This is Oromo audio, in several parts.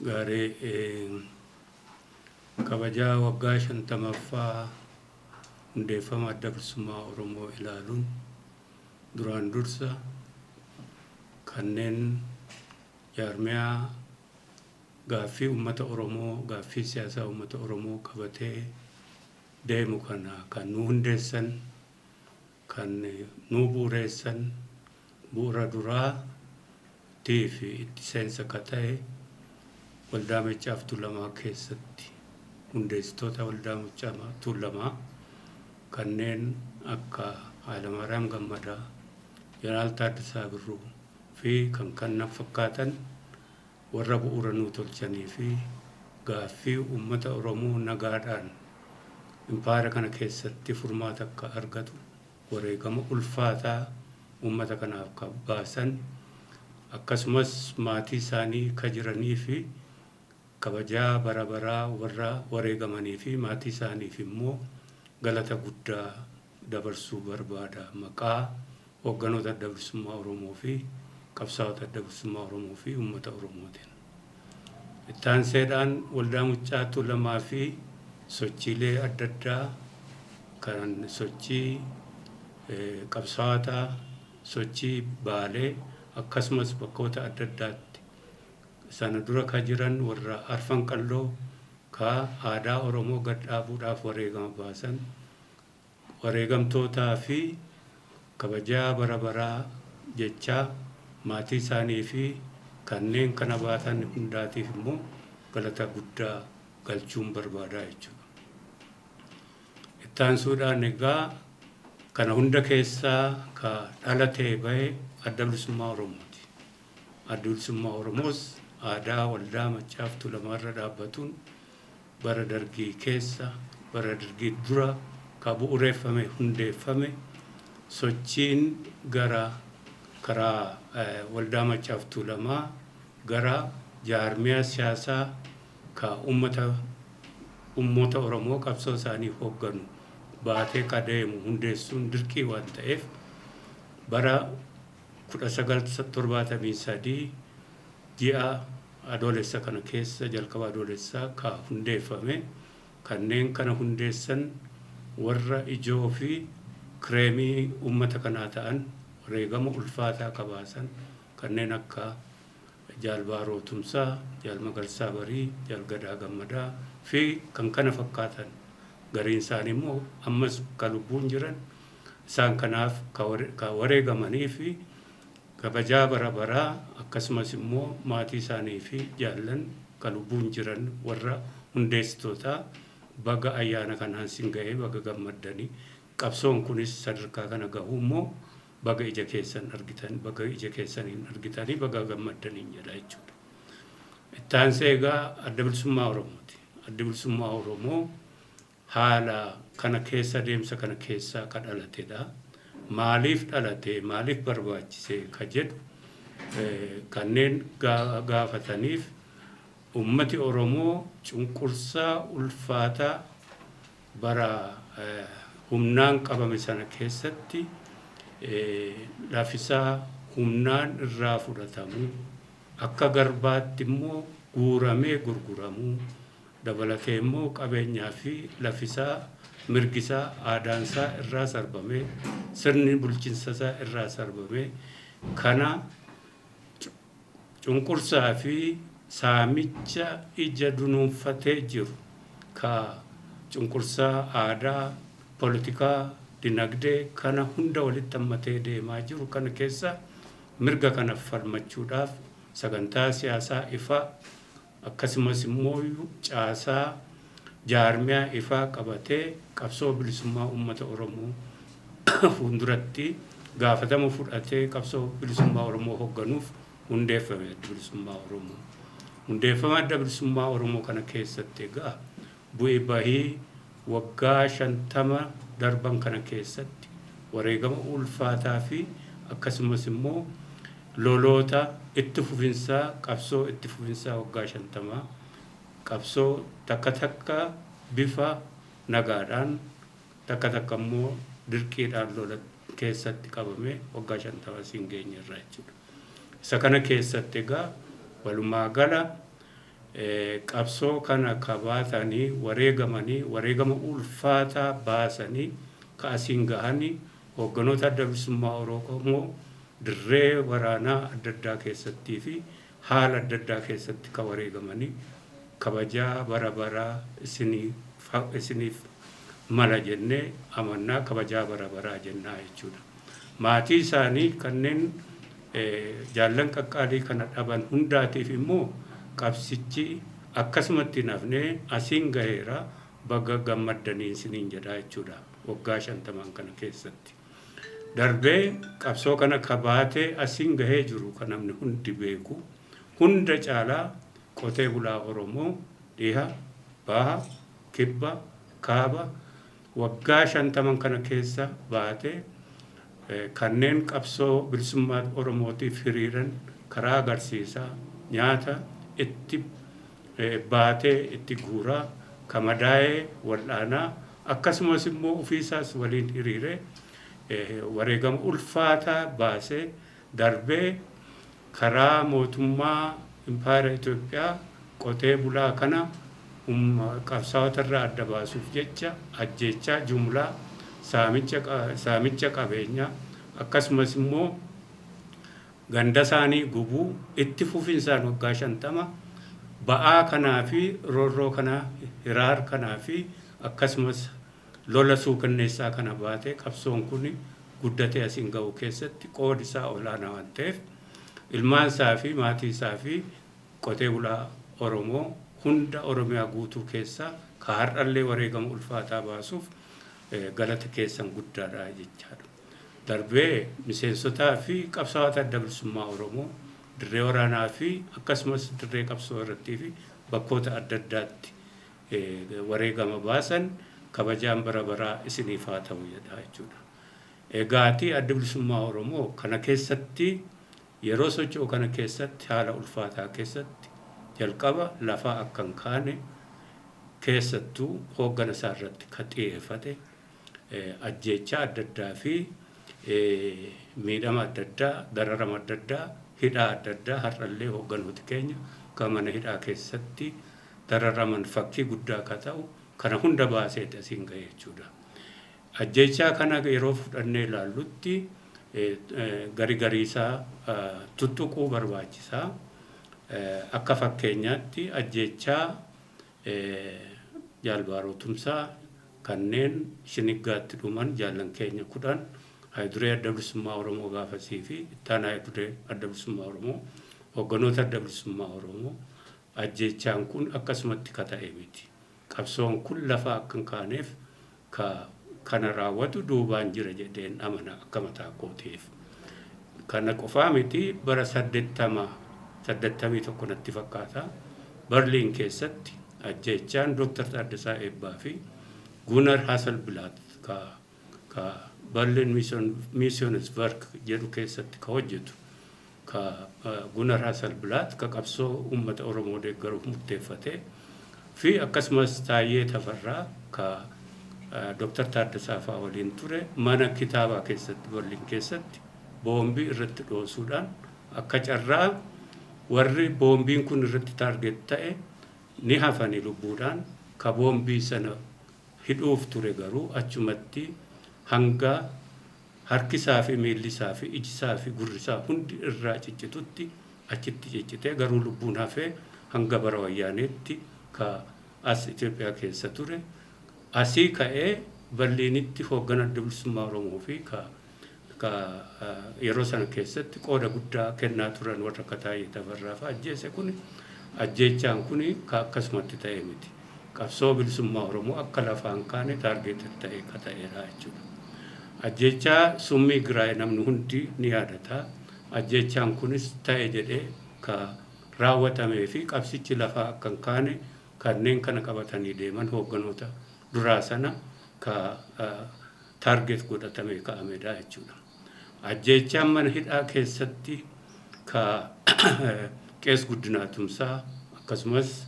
Gaarii, kabajaa waggaa 50ffaa hundeeffama Adda Bilisummaa Oromoo ilaaluun duraan dursa kanneen jaarmiyaa gaaffii uummata Oromoo, gaaffii siyaasaa uummata Oromoo qabatee deemu kana kan nu hundeessan, kan nu bu'uureessan, bu'uura duraa fi itti seensa ka ta'e Waldaa Maccaaf Tuulamaa keessatti hundeessitoota Waldaa Maccaa Tuulamaa kanneen akka Hayilamaariyaam Gammadaa, Jeneraal Taaddasaa Birruu fi kan kana fakkaatan warra bu'uura nuu tolchanii fi gaaffii uummata Oromoo nagaadhaan impaayera kana keessatti furmaata akka argatu wareegama ulfaataa uummata kanaaf kan baasan, akkasumas maatii isaanii ka jiranii fi kabajaa bara baraa warra wareegamanii fi maatii isaaniif immoo galata guddaa dabarsuu barbaada maqaa hoogganoota Adda Bilisummaa Oromoo fi qabsaa'ota Adda Bilisummaa Oromoo fi uummata Oromootiin. Ittaanseedhaan Waldaa Muccaa Tuulamaa fi sochiilee adda addaa kan sochii qabsaa'otaa, sochii Baalee, akkasumas bakkoota adda addaatti sana dura ka jiran warra Arfan Qalloo ka aadaa Oromoo gad dhaabuudhaaf wareegama baasan, wareegamtootaa fi kabajaa bara baraa jechaa maatii isaanii fi kanneen kana baatan hundaatiif immoo galata guddaa galchuun barbaadaa jechuudha. Ittaansuudhaan egaa kana hunda keessaa ka dhalatee bahe Adda Bilisummaa Oromooti. Adda Bilisummaa Oromoos aadaa Waldaa Maccaaf Tuulamaarra dhaabbatuun bara Dargii keessa, bara Dargii dura ka bu'uureeffame, hundeeffame. Sochiin gara karaa Waldaa Maccaaf Tuulamaa gara jaarmiyaa siyaasaa ka ummata Oromoo qabsoo isaanii hoogganu baatee ka deemu hundeessuun dirqii waan ta'eef, bara 1973 ji'a Adoolessa kana keessa, jalqaba Adoolessaa ka hundeeffame. Kanneen kana hundeessan warra ijoo fi kireemii uummata kanaa ta'an, wareegama ulfaataa qabaasan, kanneen akka Jaal Baaroo Tumsaa, Jaal Magarsaa Barii, Jaal Gadaa Gammadaa fi kan kana fakkaatan, gariin isaanii immoo ammas ka lubbuun jiran, isaan kanaaf ka wareegamanii fi kabajaa bara baraa, akkasumas immoo maatii isaanii fi jaallan ka lubbuun jiran warra hundeessitootaa baga ayyaana kanaan sin ga'ee, baga gammaddanii, qabsoon kunis sadarkaa kana gahuu immoo baga ija keessan argitan, baga ija keessaniin argitanii, baga gammaddaniin jedha jechuudha. Ittaansee egaa Adda Bilisummaa Oromooti. Adda Bilisummaa Oromoo haala kana keessa, deemsa kana keessaa ka dhalatedha. Maaliif dhalate, maaliif barbaachise ka jedhu kanneen gaafataniif, ummati Oromoo cunqursaa ulfaataa bara humnaan qabame sana keessatti lafisaa humnaan irraa fudhatamu, akka garbaatti immoo guuramee gurguramuu dabalatee immoo qabeenyaa fi lafisaa, mirgisaa, aadaansaa irraa sarbamee, sirni bulchiinsasaa irraa sarbamee, kana cunqursaa fi saamicha ija dunuunfatee jiru ka cunqursaa aadaa, poolitikaa, dinagdee kana hunda walitti hammatee deemaa jiru kana keessa mirga kana falmachuudhaaf sagantaa siyaasaa ifaa, akkasumas immoo caasaa jaarmiyaa ifaa qabatee qabsoo bilisummaa uummata Oromoo fuulduratti gaafatama fudhatee qabsoo bilisummaa Oromoo hoogganuuf hundeeffame Adda Bilisummaa Oromoo. Hundeeffama Adda Bilisummaa Oromoo kana keessatti egaa bu'ee bahii waggaa 50 darban kana keessatti wareegama ulfaataa fi akkasumas immoo loloota itti fufinsaa, qabsoo itti fufinsaa waggaa 50, qabsoo takka takka bifa nagaadhaan, takka takka immoo dirqiidhaan lola keessatti qabame waggaa 50 siin geenye irraa jechuudha. Isa kana keessatti egaa walumaa gala Qabsoo kana kabaatanii wareegamanii, wareegama ulfaataa baasanii ka asiin gahanii hoogganoota Adda Bilisummaa Oromoo dirree waraanaa adda addaa keessattii fi haala adda addaa keessatti ka wareegamanii kabajaa bara baraa isiniif mala jennee amannaa, kabajaa bara baraa jennaa jechuudha. Maatii isaanii kanneen jaallan qaqqaalii kana dhaban hundaatiif immoo qabsichi akkasumatti hin hafnee asiin gaheera, baga gammaddanii isiniin jedhaa jechuudha waggaa 50n kana keessatti. Darbee qabsoo kana kabaatee asiin gahee jiru kan namni hundi beeku hunda caalaa qotee bulaa Oromoo dhiha, baha, kibba, kaaba waggaa 50n kana keessa baatee kanneen qabsoo bilisummaa Oromootiif hiriiran karaa agarsiisaa, nyaata itti baatee itti guuraa, ka madaa'ee wal'aanaa, akkasumas immoo ofiisaas waliin hiriiree wareegama ulfaataa baasee darbee karaa mootummaa impaayera Itoophiyaa qotee bulaa kana qabsaa'ota irraa adda baasuuf jecha ajjeechaa jumlaa, saamicha qabeenyaa, akkasumas immoo ganda isaanii gubuu itti fufinsaan waggaa 50 ba'aa kanaa fi roorroo kanaa, hiraar kanaa fi akkasumas lola suukanneessaa kana baatee qabsoon kun guddatee asiin ga'u keessatti qoodi isaa olaanaa waan ta'eef, ilmaan isaa fi maatii isaa fi qotee bulaa Oromoo hunda Oromiyaa guutuu keessaa ka har'allee wareegama ulfaataa baasuuf galata keessan guddaadha jechaadha. Darbee miseensotaa fi qabsaa'ota Adda Bilisummaa Oromoo dirree waraanaa fi akkasumas dirree qabsoo irrattii fi bakkoota adda addaatti wareegama baasan kabajaan bara baraa isiniif haa ta'u jedha jechuudha. Egaatii Adda Bilisummaa Oromoo kana keessatti yeroo socho'u kana keessatti haala ulfaataa keessatti jalqaba lafaa akka hin kaane keessattuu hooggana isaa irratti ka xiyyeeffate ajjeechaa adda addaa fi miidhama adda addaa, dararama adda addaa, hidhaa adda addaa, har'allee hoogganooti keenya kan mana hidhaa keessatti dararaman fakkii guddaa akka ta'u kana hunda baaseeti asiin ga'e jechuudha. Ajjeechaa kana yeroo fudhannee ilaallutti gari gariisaa tuttuquu barbaachisaa. Akka fakkeenyaatti ajjeechaa Jaal Baaroo Tumsaa, kanneen Shiniggaatti dhuman jaallan keenya 10, Hayiduree Adda Bilisummaa Oromoo gaafasii fi ittaanaa Hayiduree Adda Bilisummaa Oromoo, hoogganoota Adda Bilisummaa Oromoo ajjeechaan kun akkasumatti ka ta'e miti. Qabsoon kun lafa akka hin kaaneef ka kana raawwatu duubaan jira jedheen amana akka mataa kootiif. Kana qofaa miti, bara 80, 81 natti fakkaata, Berliin keessatti ajjeechaan Dr. Taaddasaa Eebbaa fi Gunnar Hasselblatt ka Berlin Missionswerk jedhu keessatti ka hojjetu ka Gunnar Hasselblatt ka qabsoo uummata Oromoo deeggaruuf murteeffate fi akkasumas Taayyee Tafarraa ka Dr. Taaddasaa fa'aa waliin ture mana kitaabaa keessatti Berliin keessatti boombii irratti dhoosuudhaan akka carraa warri boombiin kun irratti target ta'e ni hafanii lubbuudhaan, ka boombii sana hidhuuf ture garuu achumatti hanga harkisaa fi miillisaa fi ijisaa fi gurrisaa hundi irraa ciccitutti achitti ciccitee garuu lubbuun hafee hanga bara Wayyaaneetti ka as Itoophiyaa keessa ture asii ka'ee Berliinitti hooggana Adda Bilisummaa Oromoo fi ka yeroo sana keessatti qooda guddaa kennaa turan warra akka Taayyee Tafarraa fa'a ajjeese kun, ajjeechaan kun ka akkasumatti ta'e miti. Qabsoo bilisummaa Oromoo akka lafaan kaane target ta'e ka ta'edha jechuudha. Ajjeechaa summii Giraay namni hundi ni yaadata. Ajjeechaan kunis ta'e jedhee ka raawwatamee fi qabsichi lafaa akka hin kaane kanneen kana qabatanii deeman hoogganoota duraa sana ka target godhatamee ka'amedha jechuudha. Ajjeechaan mana hidhaa keessatti ka Qees Guddinaa Tumsaa, akkasumas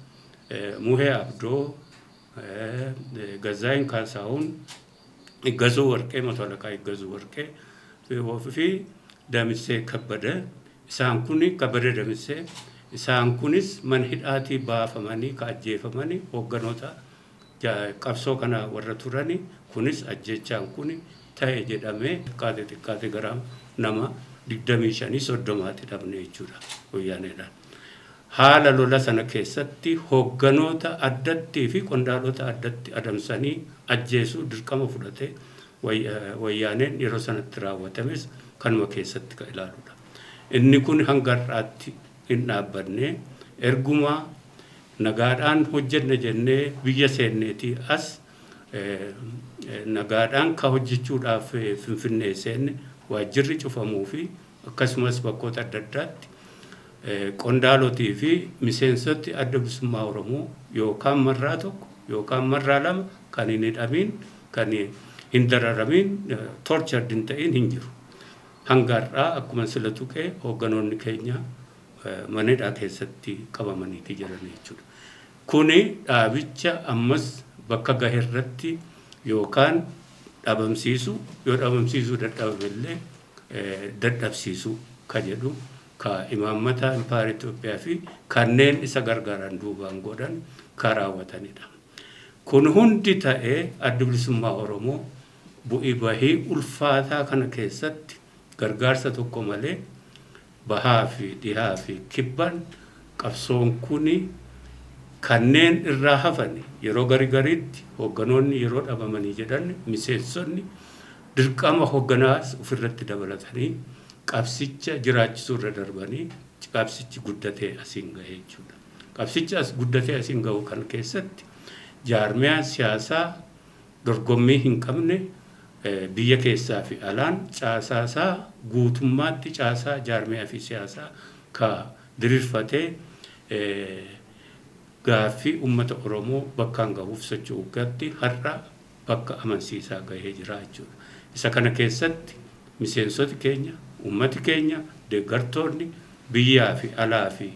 Muhee Abdoo, Gazzaayin Kaasaahun, Iggazuu Warqee, Mato Alaqaa Iggazuu Warqee fi Damissee Kabbada, isaan kun Kabbada Damissee Isaan kunis mana hidhaatii baafamanii ka ajjeefamanii hoogganoota qabsoo kana warra turani. Kunis ajjechaan kun ta'e jedhamee xiqqaate xiqqaate gara nama 25 30tti dhabne jechuudha wayyaaneedhaan. Haala lola sana keessatti hoogganoota addattii fi qondaalota addatti adamsanii ajjeesuu dirqama fudhate wayyaaneen yeroo sanatti raawwatames kanuma keessatti kan ilaaludha. Inni kun hanga har'aatti hin dhaabbanne. Erguma nagaadhaan hojjenna jennee biyya seenneetii as, nagaadhaan ka hojjechuudhaaf Finfinnee seenne, waajjirri cufamuu fi akkasumas bakkoota adda addaatti qondaalotii fi miseensoti Adda Bilisummaa Oromoo yookaan marraa tokko yookaan marraa lama kan hin hidhamiin, kan hin dararamiin, tortured hin ta'in hin jiru. Hanga har'aa akkuma sila tuqee hoogganoonni keenya mana hidhaa keessatti qabamaniiti jiran jechuudha. Kuni dhaabicha ammas bakka gahe irratti yookaan dhabamsiisu, yoo dhabamsiisuu dadhabame illee dadhabsiisu ka jedhu ka imaammata impaayera Itoophiyaa fi kanneen isa gargaaran duubaan godhan ka raawwatanidha. Kun hundi ta'ee Adda Bilisummaa Oromoo bu'ii bahii ulfaataa kana keessatti gargaarsa tokko malee bahaa fi dhihaa fi kibbaan qabsoon kuni kanneen irraa hafan yeroo gari gariitti hoogganoonni yeroo dhabamanii jedhan miseensonni dirqama hoogganaa ofirratti dabalatanii qabsicha jiraachisuu irra darbanii qabsichi guddatee asiin gahe jechuudha. Qabsichi as guddatee asiin gahu kan keessatti jaarmiyaa siyaasaa dorgommii hin qabne, biyya keessaa fi alaan caasaasaa guutummaatti caasaa jaarmiyaa fi siyaasaa ka diriirfatee gaaffii uummata Oromoo bakkaan gahuuf socho'u gatti har'a bakka amansiisaa gahee jira jechuudha. Isa kana keessatti miseensoti keenya, uummati keenya, deeggartoonni biyyaa fi alaa fi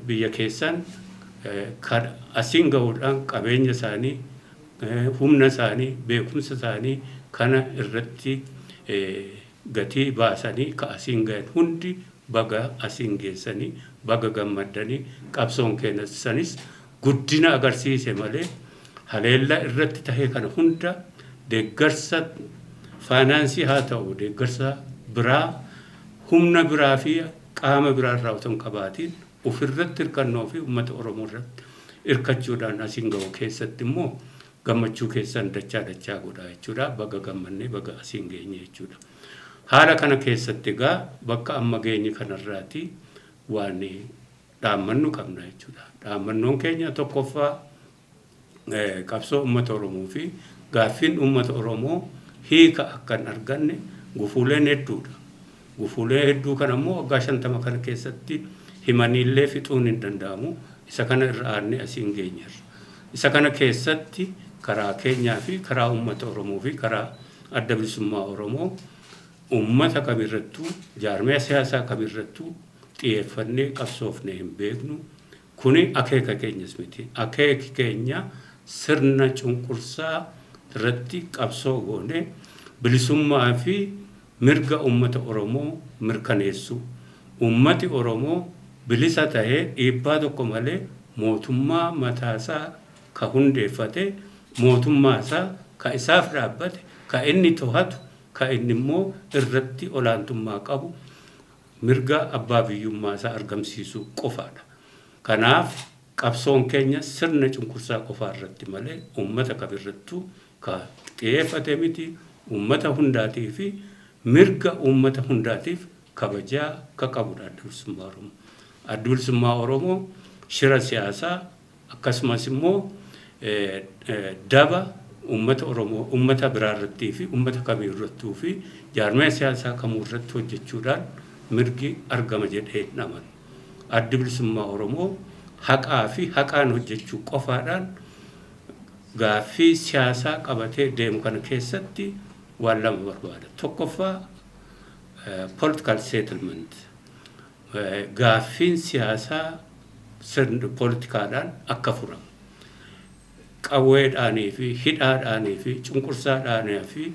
biyya keessaan asiin gahuudhaan qabeenya isaanii, humna isaanii, beekumsa isaanii kana irratti gatii baasanii ka asiin gahan hundi baga asiin geessanii, baga gammaddanii. Qabsoon keenya sanis guddina agarsiise malee haleellaa irratti tahee kana hunda deeggarsa faayinaansii haa ta'u, deeggarsa biraa, humna biraa fi qaama biraa irraa otoo hin qabaatiin ofirratti hirkannoo fi uummata Oromoo irratti hirkachuudhaan asiin gahu keessatti immoo gammachuu keessan dachaa dachaa godha jechuudha. Baga gammannee, baga asiin geenye jechuudha. Haala kana keessatti egaa bakka amma geenye kanarraati waan dhaammannu qabna jechuudha. Dhaammannoon keenya tokkoffaa, qabsoo uummata Oromoo fi gaaffiin uummata Oromoo hiika akka hin arganne gufuuleen hedduudha. Gufuulee hedduu kana immoo waggaa 50 kana keessatti himaniillee fixuun hin danda'amu. Isa kana irra aannee asiin geenyerra. Isa kana keessatti karaa keenyaa fi karaa uummata Oromoo fi karaa Adda Bilisummaa Oromoo uummata kamirrattuu, jaarmiyaa siyaasaa kamirrattuu xiyyeeffannee qabsoofnee hin beeknu. Kuni akeeka keenyas miti. Akeeki keenya sirna cunqursaa irratti qabsoo goone bilisummaa fi mirga uummata Oromoo mirkaneessu. Uummati Oromoo bilisa tahee dhiibbaa tokko malee mootummaa mataasaa ka hundeeffate, mootummaa isaa ka isaaf dhaabbate, ka inni to'atu, ka inni immoo irratti olaantummaa qabu, mirga abbaa biyyummaa isaa argamsiisuu qofaadha. Kanaaf qabsoon keenya sirna cunqursaa qofaa irratti malee uummata kamirrattuu ka xiyyeeffate miti. Uummata hundaatii fi mirga uummata hundaatiif kabajaa ka qabudha Adda Bilisummaa Oromoo. Adda Bilisummaa Oromoo shira siyaasaa akkasumas immoo daba uummata Oromoo uummata biraa irrattii fi uummata kamii irrattuu fi jaarmiyaa siyaasaa kamuu irratti hojjechuudhaan mirgi argama jedhee hin amanu. Addi Bilisummaa Oromoo haqaa fi haqaan hojjechuu qofaadhaan gaaffii siyaasaa qabatee deemu kana keessatti waan lama barbaada. Tokkoffaa, political settlement, gaaffiin siyaasaa sirna poolitikaadhaan akka furamu. Qawweedhaanii fi hidhaadhaanii fi cunqursaadhaanii fi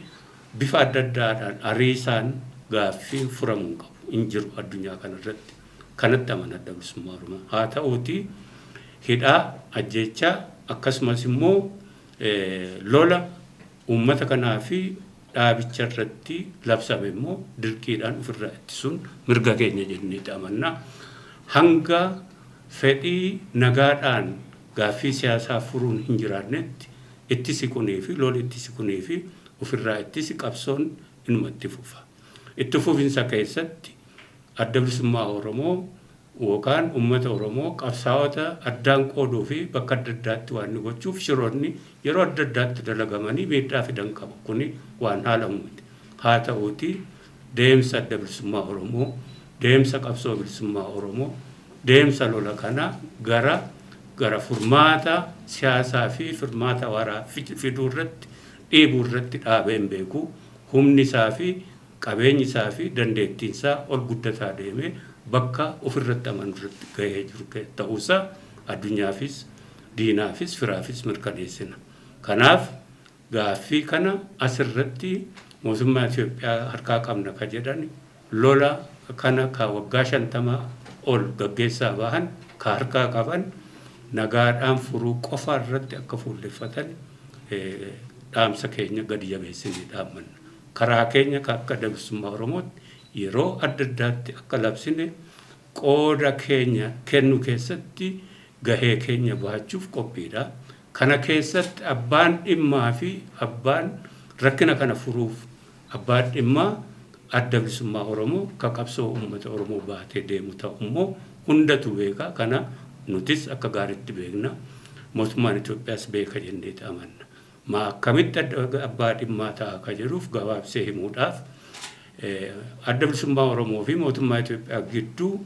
bifa adda addaadhaan ariisaan gaaffiin furamuu hin qabu. Hin jiru addunyaa kanarratti. Kanatti amana Adda Bilisummaa Oromoo. Haa ta'uuti hidhaa, ajjeechaa akkasumas immoo lola uummata kanaa fi dhaabicha irratti labsame immoo dirqiidhaan ofirraa ittisuun mirga keenya jennee amanna. Hanga fedhii nagaadhaan gaaffii siyaasaa furuun hin jiraannetti ittisi kunii fi lolli ittisi kunii fi ofirraa ittisi qabsoon inuma itti fufa. Itti fufinsa keessatti Adda Bilisummaa Oromoo yookaan uummata Oromoo qabsaa'ota addaan qooduu fi bakka adda addaatti waan inni gochuuf shiroonni yeroo adda addaatti dalagamanii miidhaa fidan qabu. Kuni waan haalamu miti. Haa ta'uuti deemsa Adda Bilisummaa Oromoo, deemsa qabsoo bilisummaa Oromoo, deemsa lola kana gara furmaata siyaasaa fi furmaata waaraa fiduu irratti dhiibuu irratti dhaabee hin beeku. Humni isaa fi qabeenyi isaa fi dandeettiin isaa ol guddataa deemee bakka ofirratti amanu irratti gahee jiru ta'uusaa addunyaafis diinaafis firaafis mirkaneessina. Kanaaf gaaffii kana asirratti mootummaa Itoophiyaa harkaa qabna ka jedhan, lola kana ka waggaa 50 ol gaggeessaa bahan ka harkaa qaban, nagaadhaan furuu qofa irratti akka fuulleffatan dhaamsa keenya gadi jabeessinee dhaammanna. Karaa keenya akka Adda Bilisummaa Oromootti yeroo adda addaatti akka labsine qooda keenya kennu keessatti gahee keenya bahachuuf qophiidha. Kana keessatti abbaan dhimmaa fi abbaan rakkina kana furuuf abbaan dhimmaa Adda Bilisummaa Oromoo ka qabsoo uummata Oromoo baatee deemu ta'u immoo hundatu beeka. Kana nutis akka gaariitti beekna. Mootummaan Itoophiyaas beeka jennee amanna. Ma akkamitti abbaa dhimmaa ta'a ka jedhuuf gabaabsee himuudhaaf, Adda Bilisummaa Oromoo fi mootummaa Itoophiyaa gidduu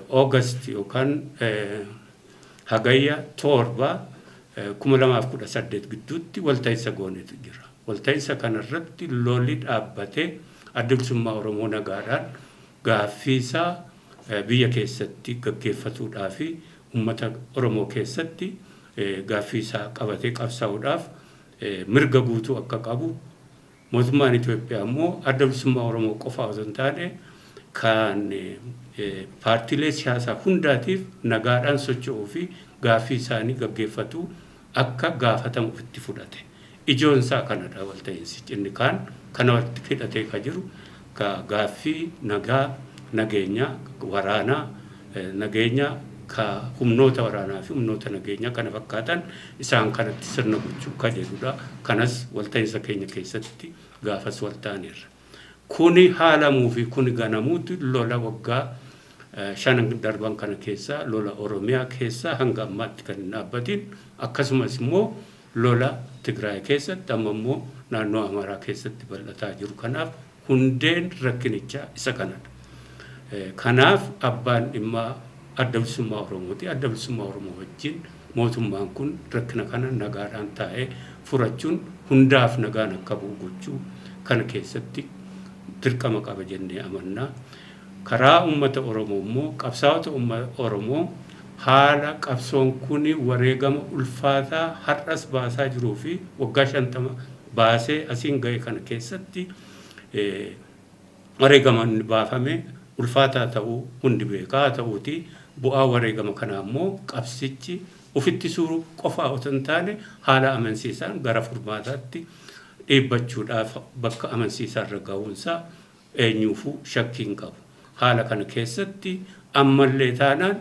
August yookaan Hagayya 7, 2018 gidduutti walta'iinsa goonetu jira. Walta'iinsa kanarratti lolli dhaabbatee Adda Bilisummaa Oromoo nagaadhaan gaaffii isaa biyya keessatti gaggeeffatuudhaa fi uummata Oromoo keessatti gaaffii isaa qabatee qabsaa'uudhaaf mirga guutuu akka qabu, mootummaan Itoophiyaa immoo Adda Bilisummaa Oromoo qofaa osoo hin taane kan paartiilee siyaasaa hundaatiif nagaadhaan socho'uu fi gaaffii isaanii gaggeeffatu akka gaafatamu ofitti fudhate. Ijoon isaa kanadha walta'iinsi. Inni kaan kana walitti hidhatee ka jiru ka gaaffii nagaa, nageenyaa, waraanaa, nageenya ka humnoota waraanaa fi humnoota nageenyaa kana fakkaatan isaan kanatti sirna gochuu ka jedhudha. Kanas walta'iinsa keenya keessatti gaafas walta'aniirra. Kuni haalamuu fi kuni ganamuutti lola waggaa 5 darban kana keessaa lola Oromiyaa keessaa hanga ammaatti kan hin dhaabbatin, akkasumas immoo lola Tigraay keessatti, amma immoo naannoo Amaaraa keessatti bal'ataa jiru kanaaf hundeen rakkinichaa isa kanadha. Kanaaf abbaan dhimmaa Adda Bilisummaa Oromooti. Adda Bilisummaa Oromoo wajjin mootummaan kun rakkina kana nagaadhaan taa'ee furachuun hundaaf nagaan akka bu'u gochuu kana keessatti dirqama qaba jennee amannaa. Karaa uummata Oromoo immoo qabsaa'ota uummata Oromoo haala qabsoon kun wareegama ulfaataa har'as baasaa jiruu fi waggaa 50 baasee asiin ga'e kana keessatti wareegama baafame ulfaataa ta'uu hundi beekaa. Haa ta'uuti bu'aa wareegama kanaa immoo qabsichi ofitti suuruu qofaa otoo hin taane haala amansiisaan gara furmaataatti dhiibbachuudhaaf bakka amansiisaa irra ga'uunsaa eenyuufuu shakkii hin qabu. Haala kana keessatti ammallee taanaan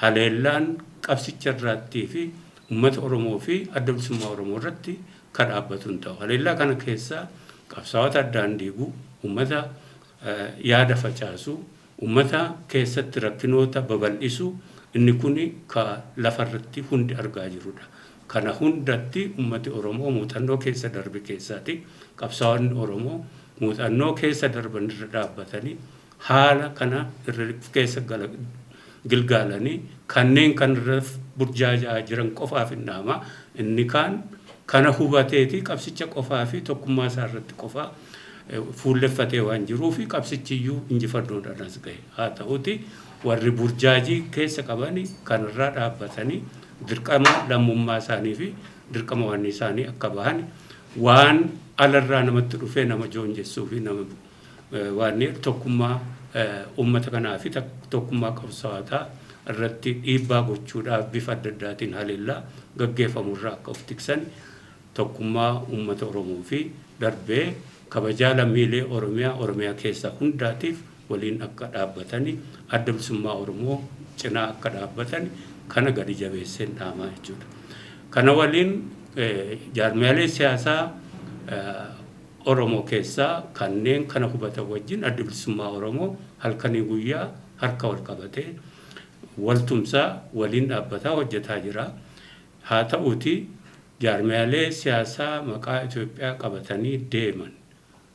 haleellaan qabsicha irraattii fi uummata Oromoo fi Adda Bilisummaa Oromoo irratti kan dhaabbatu hin ta'u. Haleellaa kana keessaa qabsaa'ota addaan diiguu, uummata yaada facaasuu, uummata keessatti rakkinoota babal'isuu, inni kun ka lafarratti hundi argaa jirudha. Kana hundatti uummati Oromoo muuxannoo keessa darbe keessaati qabsaa'onni Oromoo muuxannoo keessa darban irra dhaabbatanii haala kana irra keessa gilgaalanii kanneen kan irra burjaaja'aa jiran qofaaf hin dhaama. Inni kaan kana hubateeti qabsicha qofaa fi tokkummaa isaa irratti qofaa fuulleffatee waan jiruu fi qabsichiyyuu injifannoodhaan as gahe. Haa ta'uti warri burjaajii keessa qabani kanarraa dhaabbatanii dirqama lammummaa isaanii fi dirqama waan isaanii akka bahan, waan alarraa namatti dhufee nama joonjessuu fi nama Waan tokkummaa uummata kanaa fi tokkummaa qabsaa'otaa irratti dhiibbaa gochuudhaaf bifa adda addaatiin haleellaa gaggeeffamu irraa akka of tiksan, tokkummaa uummata Oromoo fi darbee kabajaa lammiilee Oromiyaa keessaa hundaatiif waliin akka dhaabbatani, Adda Bilisummaa Oromoo cinaa akka dhaabbatan kana gadi jabeesseen dhaamaa jechuudha. Kana waliin jaarmiyaalee siyaasaa Oromoo keessaa kanneen kana hubatan wajjin Adda Bilisummaa Oromoo halkanii guyyaa harka wal qabatee waltumsaa waliin dhaabbataa hojjetaa jira. Haa ta'uuti, jaarmiyaalee siyaasaa maqaa Itoophiyaa qabatanii deeman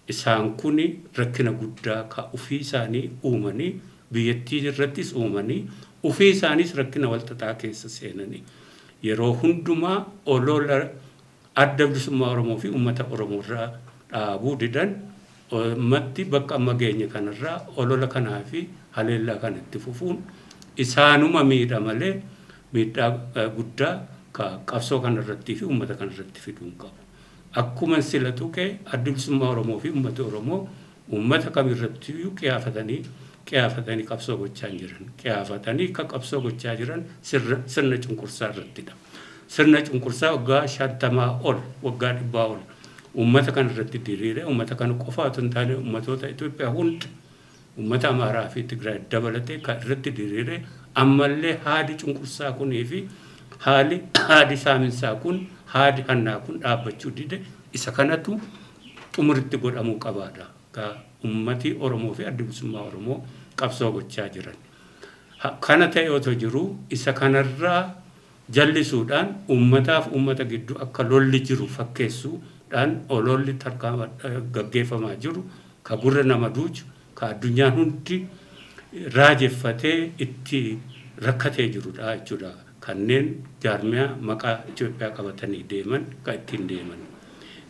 isaan kuni rakkina guddaa ka ofii isaanii uumanii, biyyattii irrattis uumanii, ofii isaaniis rakkina walxaxaa keessa seenanii, yeroo hundumaa olola Adda Bilisummaa Oromoo fi uummata Oromoo irraa dhaabuu didan, ummatti bakka amma geenye kanarraa olola kanaa fi haleellaa kana itti fufuun isaanuma miidha malee miidhaa guddaa ka qabsoo kanarrattii fi uummata kanarratti fiduu hin qabu. Akkuma sila tuqe, Addi Bilisummaa Oromoo fi uummati Oromoo uummata kamirrattiyyuu qiyaafatanii qiyaafatanii qabsoo gochaa hin jiran. Qiyaafatanii ka qabsoo gochaa jiran sirna cunqursaa irrattidha. Sirna cunqursaa waggaa 50 ol, waggaa 100 ol uummata kana irratti diriire, uummata kana qofa otoo hin taane uummatoota Itoophiyaa hunda, uummata Amaaraa fi Tigraay dabalatee kan irratti diriire, ammallee haadi cunqursaa kunii fi haali haadi saaminsaa kun, haadi hannaa kun dhaabbachuu dide. Isa kanatu xumuritti godhamuu qabaadha. Ka uummati Oromoo fi Addi Bilisummaa Oromoo qabsoo gochaa jiran. Kana ta'e otoo jiruu, isa kanarraa jallisuudhaan uummataaf uummata gidduu akka lolli jiru fakkeessuudhaan ololli gaggeeffamaa jiru ka gurra nama duuchu, ka addunyaan hundi raajeffatee itti rakkatee jirudha jechuudha. Kanneen jaarmiyaa maqaa Itoophiyaa qabatanii deeman ka ittiin deeman.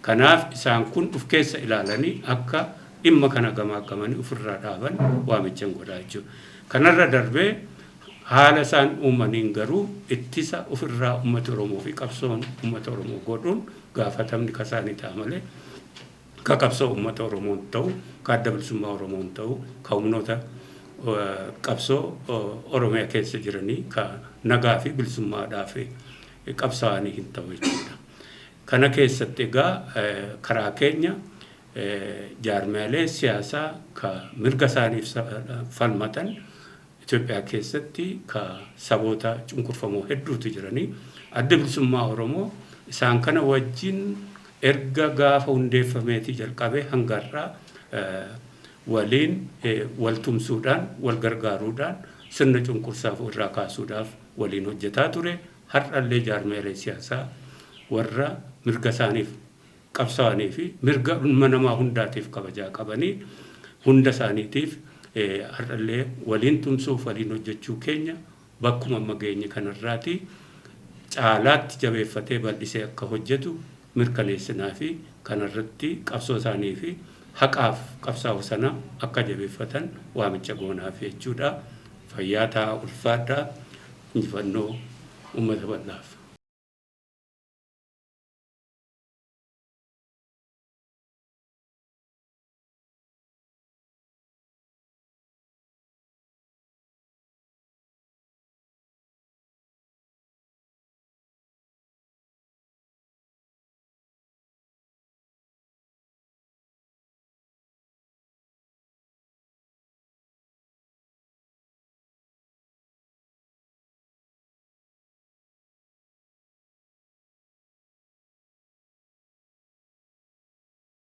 Kanaaf isaan kun uf keessa ilaalanii akka dhimma kana gamaaggamanii ofirraa dhaaban waamichan godhaa jechuudha. Kanarra darbee haala isaan uumaniin garuu ittisa ofirraa uummata Oromoo fi qabsoon uummata Oromoo godhuun gaafatamni kasaanii ta'a malee ka qabsoo uummata Oromoon ta'u, ka Adda Bilisummaa Oromoon ta'u, ka humnoota qabsoo Oromiyaa keessa jiranii ka nagaa fi bilisummaadhaaf qabsaa'anii hin ta'u jechuudha. Kana keessatti egaa karaa keenya jaarmiyaalee siyaasaa ka mirga isaaniif falmatan Itoophiyaa keessatti ka saboota cunqurfamoo hedduutu jiranii, Adda Bilisummaa Oromoo isaan kana wajjin erga gaafa hundeeffameetii jalqabee hanga har'aa waliin wal tumsuudhaan, wal gargaaruudhaan sirna cunqursaa irraa kaasuudhaaf waliin hojjetaa ture. Har'allee jaarmiyaalee siyaasaa warra mirga isaaniif qabsaa'anii fi mirga ilma namaa hundaatiif kabajaa qabanii hunda isaaniitiif har'allee waliin tumsuuf waliin hojjechuu keenya bakkuma amma geenye kanarraati caalaatti jabeeffatee bal'isee akka hojjetu mirkaneessinaa fi kanarratti qabsoo isaanii fi haqaaf qabsaa'u sana akka jabeeffatan waamicha goonaaf jechuudha. Fayyaa ta'aa, ulfaadhaa, injifannoo uummata bal'aaf.